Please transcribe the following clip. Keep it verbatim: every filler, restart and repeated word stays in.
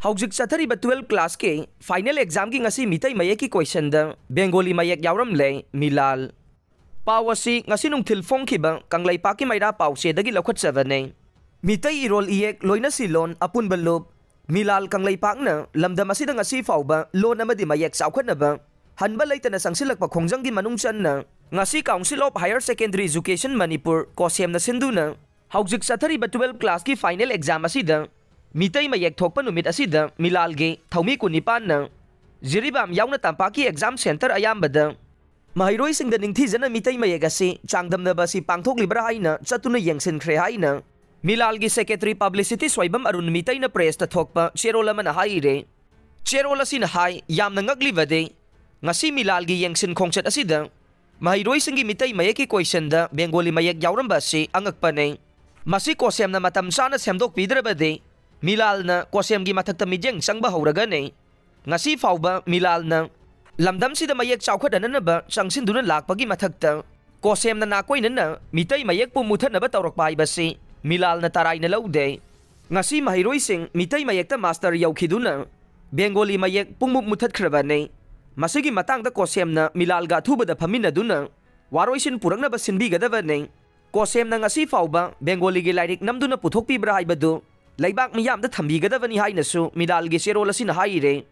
ꯍꯧꯖꯤꯛ ꯆꯠꯊꯔꯤꯕ twelve classꯀꯤ final examꯒꯤ ꯉꯁꯤ ꯃꯤꯇꯩ ꯃꯌꯦꯛꯀꯤ questionꯗ Bengali ꯃꯌꯦꯛ ꯌꯥꯎꯔꯝꯂꯦ꯫ ꯃꯤꯂꯥꯜ꯫ ꯄꯥꯎ ꯑꯁꯤ ꯉꯁꯤ ꯅꯨꯡꯊꯤꯜ ꯐꯣꯡꯈꯤꯕ ꯀꯪꯂꯩꯄꯥꯛꯀꯤ ꯃꯩꯔꯥ ꯄꯥꯎꯆꯦꯗꯒꯤ ꯂꯧꯈꯠꯆꯕꯅꯦ꯫ ꯃꯤꯇꯩ ꯏꯔꯣꯜ ꯏꯌꯦꯛ ꯂꯣꯏꯅ ꯁꯤꯂꯣꯟ ꯑꯄꯨꯟꯕ ꯂꯨꯞ꯫ ꯃꯤꯂꯥꯜ ꯀꯪꯂꯩꯄꯥꯛꯅ ꯂꯝꯗꯝ ꯑꯁꯤꯗ ꯉꯁꯤ ꯐꯥꯎꯕ ꯂꯣꯟ ꯑꯃꯗꯤ ꯃꯌꯦꯛ ꯆꯥꯎꯈꯠꯅꯕ ꯍꯟꯕ ꯂꯩꯇꯅ ꯆꯪꯁꯤꯜꯂꯛꯄ ꯈꯣꯡꯖꯪꯒꯤ ꯃꯅꯨꯡ ꯆꯟꯅ ꯉꯁꯤ Council of Higher Secondary Education Manipur, ꯀꯣꯁꯦꯝꯅ ꯁꯤꯟꯗꯨꯅ ꯍꯧꯖꯤꯛ ꯆꯠꯊꯔꯤꯕ twelve classꯀꯤ final exam ꯑꯁꯤꯗ ꯃꯤꯇꯩ ꯃꯌꯦꯛ ꯊꯣꯛꯄ ꯅꯨꯃꯤꯠ ꯑꯁꯤꯗ ꯃꯤꯂꯥꯜꯒꯤ ꯊꯧꯃꯤ ꯀꯨꯟꯅꯤꯄꯥꯟꯅ ꯖꯤꯔꯤꯕꯥꯝ ꯌꯥꯎꯅ ꯇꯝꯄꯥꯛꯀꯤ exam centre ꯑꯌꯥꯝꯕꯗ ꯃꯍꯩꯔꯣꯏꯁꯤꯡꯗ ꯅꯤꯡꯊꯤꯖꯅ ꯃꯤꯇꯩ ꯃꯌꯦꯛ ꯑꯁꯤ ꯆꯥꯡꯗꯝꯅꯕ ꯑꯁꯤ ꯄꯥꯡꯊꯣꯛꯂꯤꯕ꯭ꯔꯥ ꯍꯥꯏꯅ ꯆꯠꯇꯨꯅ ꯌꯦꯡꯁꯤꯟꯈ꯭ꯔꯦ ꯍꯥꯏꯅ ꯃꯤꯂꯥꯜꯒꯤ secretary publicity ꯁꯣꯏꯕꯝ ꯑꯔꯨꯟ ꯃꯤꯇꯩꯅ pressꯇ ꯊꯣꯛꯄ ꯆꯦꯔꯣꯜ ꯑꯃꯅ ꯍꯥꯏꯔꯦ꯫ ꯆꯦꯔꯣꯜ ꯑꯁꯤꯅ ꯍꯥꯏ, ꯌꯥꯝꯅ ꯉꯛꯂꯤꯕꯗꯤ ꯉꯁꯤ ꯃꯤꯂꯥꯜꯒꯤ ꯌꯦꯡꯁꯤꯟ ꯈꯣꯡꯆꯠ ꯑꯁꯤꯗ ꯃꯍꯩꯔꯣꯏꯁꯤꯡꯒꯤ ꯃꯤꯇꯩ ꯃꯌꯦꯛꯀꯤ questionꯗ Bengali ꯃꯌꯦꯛ ꯌꯥꯎꯔꯝꯕ ꯑꯁꯤ ꯑꯉꯛꯄꯅꯤ꯫ ꯃꯁꯤ ꯀꯣꯁꯦꯝꯅ ꯃꯇꯝ ꯆꯥꯅ ꯁꯦꯝꯗꯣꯛꯄꯤꯗ꯭ꯔꯕꯗꯤ ꯃꯤꯂꯥꯜꯅ ꯀꯣꯁꯦꯝꯒꯤ ꯃꯊꯛꯇ ꯃꯤꯠꯌꯦꯡ ꯆꯪꯕ ꯍꯧꯔꯒꯅꯤ꯫ ꯉꯁꯤ ꯐꯥꯎꯕ ꯃꯤꯂꯥꯜꯅ ꯂꯝꯗꯝꯁꯤꯗ ꯃꯌꯦꯛ ꯆꯥꯎꯈꯠꯍꯟꯅꯕ ꯆꯪꯁꯤꯟꯗꯨꯅ ꯂꯥꯛꯄꯒꯤ ꯃꯊꯛꯇ ꯀꯣꯁꯦꯝꯅ ꯅꯥꯀꯣꯏꯅꯅ ꯃꯤꯇꯩ ꯃꯌꯦꯛꯄꯨ ꯃꯨꯊꯠꯅꯕ ꯇꯧꯔꯛꯄ ꯍꯥꯏꯕꯁꯤ ꯃꯤꯂꯥꯜꯅ ꯇꯔꯥꯏꯅ ꯂꯧꯗꯦ꯫ ꯉꯁꯤ ꯃꯍꯩꯔꯣꯏꯁꯤꯡ ꯃꯤꯇꯩ ꯃꯌꯦꯛꯇ master ꯌꯧꯈꯤꯗꯨꯅ Bengali ꯃꯌꯦꯛ ꯄꯨꯡꯃꯨꯠ ꯃꯨꯊꯠꯈ꯭ꯔꯕꯅꯤ꯫ ꯃꯁꯤꯒꯤ ꯃꯇꯥꯡꯗ ꯀꯣꯁꯦꯝꯅ ꯃꯤꯂꯥꯜꯒ ꯑꯊꯨꯕꯗ ꯐꯝꯃꯤꯟꯅꯗꯨꯅ ꯋꯥꯔꯣꯏꯁꯤꯟ ꯄꯨꯔꯛꯅꯕ ꯁꯤꯟꯕꯤꯒꯗꯕꯅꯤ꯫ ꯀꯣꯁꯦꯝꯅ ꯉꯁꯤ ꯐꯥꯎꯕ Bengaliꯒꯤ ꯂꯥꯏꯔꯤꯛ ꯅꯝꯗꯨꯅ ꯄꯨꯊꯣꯛꯄꯤꯕ꯭ꯔꯥ ꯍꯥꯏꯕꯗꯨ ꯂꯩꯕꯥꯛ ꯃꯤꯌꯥꯝꯗ ꯊꯝꯕꯤꯒꯗꯕꯅꯤ ꯍꯥꯏꯅꯁꯨ ꯃꯤꯂꯥꯜꯒꯤ ꯆꯦꯔꯣꯜ ꯑꯁꯤꯅ ꯍꯥꯏꯔꯦ꯫